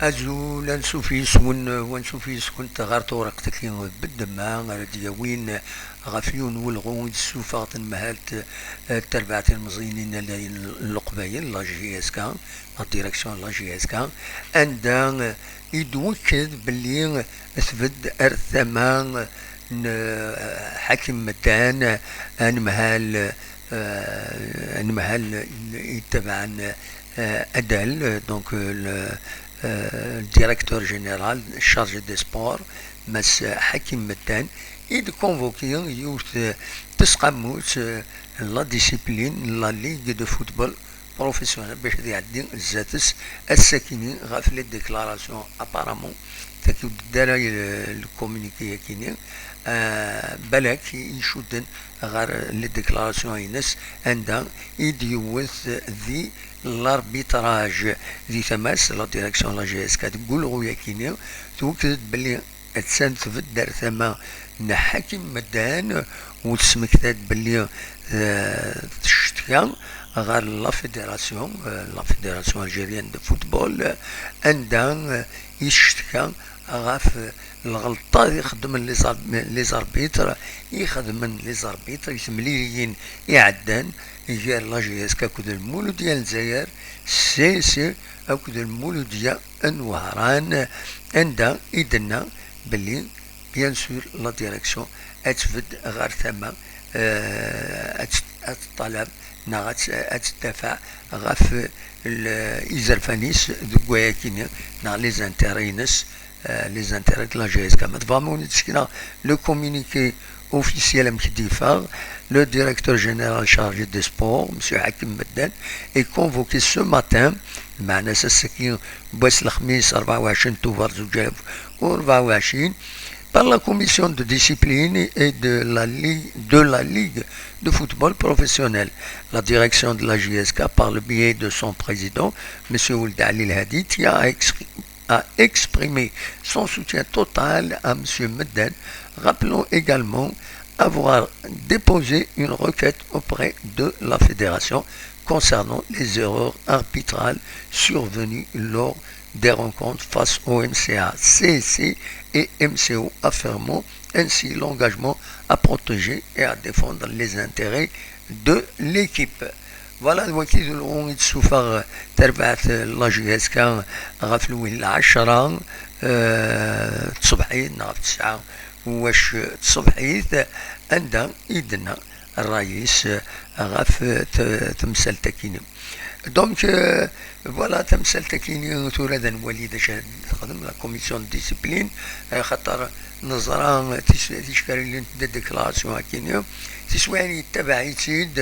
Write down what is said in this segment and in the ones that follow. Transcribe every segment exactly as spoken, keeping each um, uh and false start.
Azul, ansuf yes-wen, ansuf yes-kent ɣer tewriqt-agi n ddemma ara d-yawin ɣef yiwen n welɣu i d-tessuffeɣ tnemhalt, eh, n terbaɛt ilmeẓyen inalayen n Leqbayel, la J S K, la direction de la J S K, anda, eh, i d-twekked belli tbedd ar tama n, eh, Ḥakim Meddan, anemhal, eh, anemhal yettabaɛen, eh, Adal, donc, eh, le, eh, le directeur général chargé des sports, Mass Ḥakim Meddan, i d-convoqué yiwet, eh, tesqamut, eh, la discipline, la ligue de football professionnel, bac ad iɛeddi zdat-s ass-akini ɣef les déclarations apparemment, taki ur d-ara le, le communiqué-akini, eh, balak icudden ɣer les déclarations-ines, anda i d-yewwet di l'arbitrage di tama-s, la direction de la J S K, deg ulɣu-yakini, twekked-d belli attan tbedd ar tama n Ḥakim Meddan, u tesmekta-d belli, eh, teccetka ɣer la fédération, eh, la Fédération Algérienne de Football, anda, eh, yeccetka ɣef lɣelṭat i xeddmen les ar-, les arbitres, i xedmen les arbitres i temliliyin iɛeddan gar la J S K akked Lmuludya n Lezzayer, C S C akked Lmuludya n Wehran, anda i d-tenna belli, bien sûr, la direction ad tbedd ɣer tama, eh, ad t-, ad teṭṭalab neɣ ad t-, ad teddafaɛ ɣef l-, izerfan-is deg wayakini, neɣ les intérêts-ines, eh, les intérêts de la J S K. Ma tebɣam ad wen-d-sekneɣ le communiqué officiel amek i d-yeffeɣ, le directeur général chargé des sports, Monsieur Hakim Meddan, est convoqué ce matin, meɛna ass-agi n wass lexmis rebɛa u ɛecrin Tubeṛ zuǧ alaf u rebɛa u ɛecrin, par la commission de discipline et de la ligue, de la ligue de football professionnel. La direction de la J S K, par le biais de son président, Monsieur Ould Ali Lhadi, tient à excri-, à exprimer son soutien total à Monsieur Medden. Rappelons également avoir déposé une requête auprès de la fédération concernant les erreurs arbitrales survenues lors des rencontres face au M C A C S C et M C O, affirmant ainsi l'engagement à protéger et à défendre les intérêts de l'équipe. Voilà, d wagi d ulɣu i d-tessuffeɣ terbaɛt n la J S K ɣef lwil lɛecṛa, eh, tṣebḥit neɣ ɣef tesɛa wac tṣebḥit, anda i d-tenna ṛṛay-is, eh, ɣef t-, temsalt-akini. Donc, eh, voilà, tamsalt-akini tura ad nwali d acu ara texdem la commission de discipline, eh, xaṭer neẓra tis-, ticekkalin de déclaration-akini, tiswiɛin yettabaɛ-itt-id,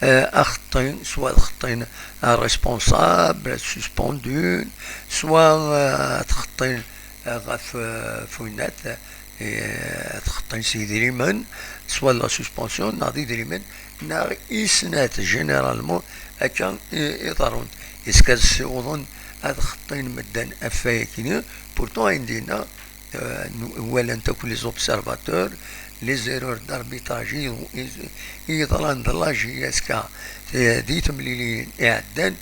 eh, axeṭṭi, soit ad xeṭṭin ar responsable, ad suspendun, soit, eh, ad xeṭṭin, eh, ɣef, eh, ɣef winat, eh, ad xeṭṭin s yidrimen, soit la suspension, neɣ d idrimen, neɣ i snat, généralement, akka i, i ḍerrun. Est-ce que ad ssiwḍen ad xeṭṭin medden ɣef wayakini? Pourtant, ayen d-yenna, eh, n-, walan-t akk les observateurs, les erreurs d'arbitrage i, i, i yeḍran d la J S K, eh, di temliliyin iɛeddan,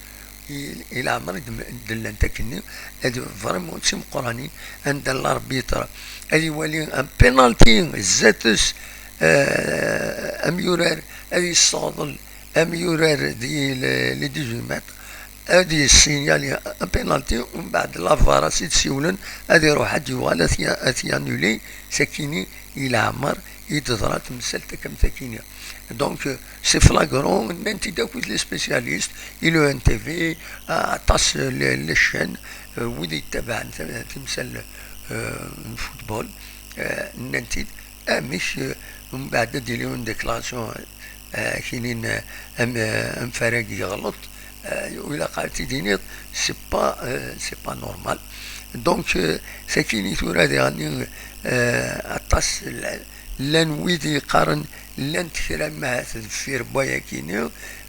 i, i leɛmer i d-, d-llant akkenni, ad vraiment d timeqqranin, anda l'arbitre ad iwali un penalty zdat-s, eh, amyurar ad yesseɣḍel amyurar di le-, les dix-huit mètres, ad yessignali un penalty, umbeɛd la VAR a s-id-siwlen, ad iruḥ ad yuɣal ad t-, ad t-yannuli, sakini i leɛmer i d-teḍra temsalt akk am takini. Donc, euh, c'est flagrant, nnan-t-id akk les spécialistes, i le N T V, aṭas, euh, les, les chaînes, euh, wid yettabaɛen ta-, timsal, euh, n football, euh, nnan-t-id, amek, euh, mbeɛd ad d-yili une déclaration, euh, kinin, euh, am, euh, am farag yeɣleḍ, euh, u ilaq ad t-id-tiniḍ, c'est pas, euh, c'est pas normal. Donc, euh, sakini tura diɣenni, euh, aṭas, llan wid yeqqaren llant kra n mahat deffir n wayakini,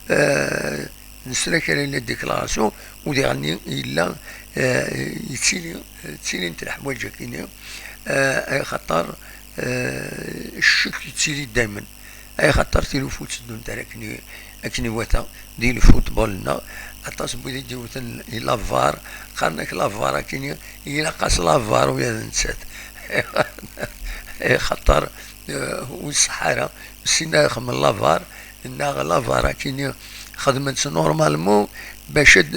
eh, nesla kra n les déclarations, u diɣenni yella, eh, yettili, ttilint leḥwayeǧ-akini, eh, axaṭer, eh, ccek yettili daymen. Ay xaṭer tilufu ur tteddunt ara akken i, akken iwata di lfutbol-nneɣ. Aṭas n wid i d-iwten i lavar, qqaren-ak lavar akkin, ilaq-as lavar ula d nettat. Ay xaṭer, eh, ur iṣeḥḥa ara, ur ssinen ara xedmen lavar, neɣ lavar akkin xedmen-tt normalement bac ad,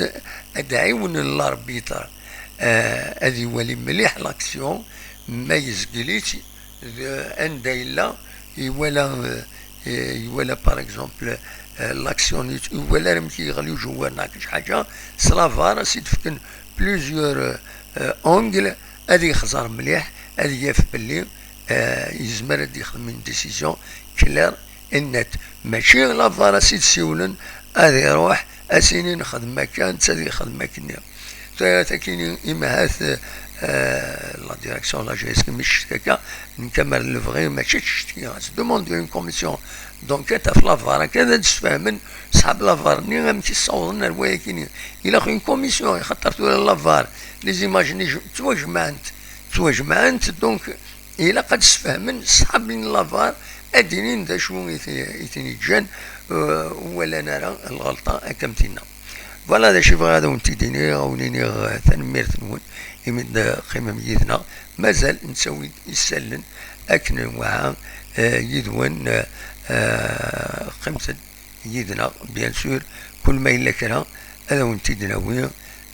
ad ɛiwnen l'arbitre, eh, ad iwali mliḥ l'action, ma yezgel-itt, d anda yella, iwala, eh, iwala par exemple, eh, l'action, iwala amek yeɣli ujewwir neɣ kečč ḥaǧa, s lavar as-id-fken plusieurs, eh, angles, ad yexẓer mliḥ, ad yaf belli, eh, yezmer ad yexdem une décision claire et nette. Mačči lavar as-id-siwlen, ad iruḥ, as-inin xdem akka, netta ad yexdem akkenni. Tura takini, imahat, eh, la direction de la G S K, mi tcetki akka, nekk amer lebɣi, mačči d tcetki, ad tdemande une commission d'enquête ɣef lavar, akka ad d-sfehmen ṣḥab lavar-nni amek i ssawḍen ar wayakini. Ilaq une commission, xaṭer tura lavar, les images-nni j-, ttwajemɛent, ttwajemɛent, donc, ilaq ad d-sfehmen ṣḥab n lavar, ad d-inin d acu i t-, i ten-iǧǧan, eh, ur walan ara lɣelṭa, akka am tinna. Voilà d acu i bɣiɣ ad awen-t-id-iniɣ, ad awen-iniɣ, eh, tanemmirt-nwen imi d-teqqimem yid-neɣ. Mazal nettawi-d isallen akken nwaɛa, eh, yid-wen, eh, eh, qqimet-d yid-neɣ, bien sûr, kul ma yella kra, ad awen-t-id-nawi,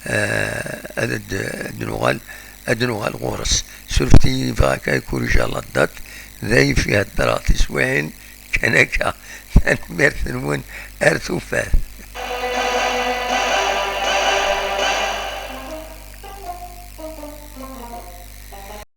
eh, ad d-, ad d-nuɣal, ad d-nuɣal ɣur-s. Surfet-iyi, bɣiɣ akka ad kurijiɣ la date, d ayf i heddreɣ tiswiɛin kan akka. Tanemmirt-nwen, ar tufat.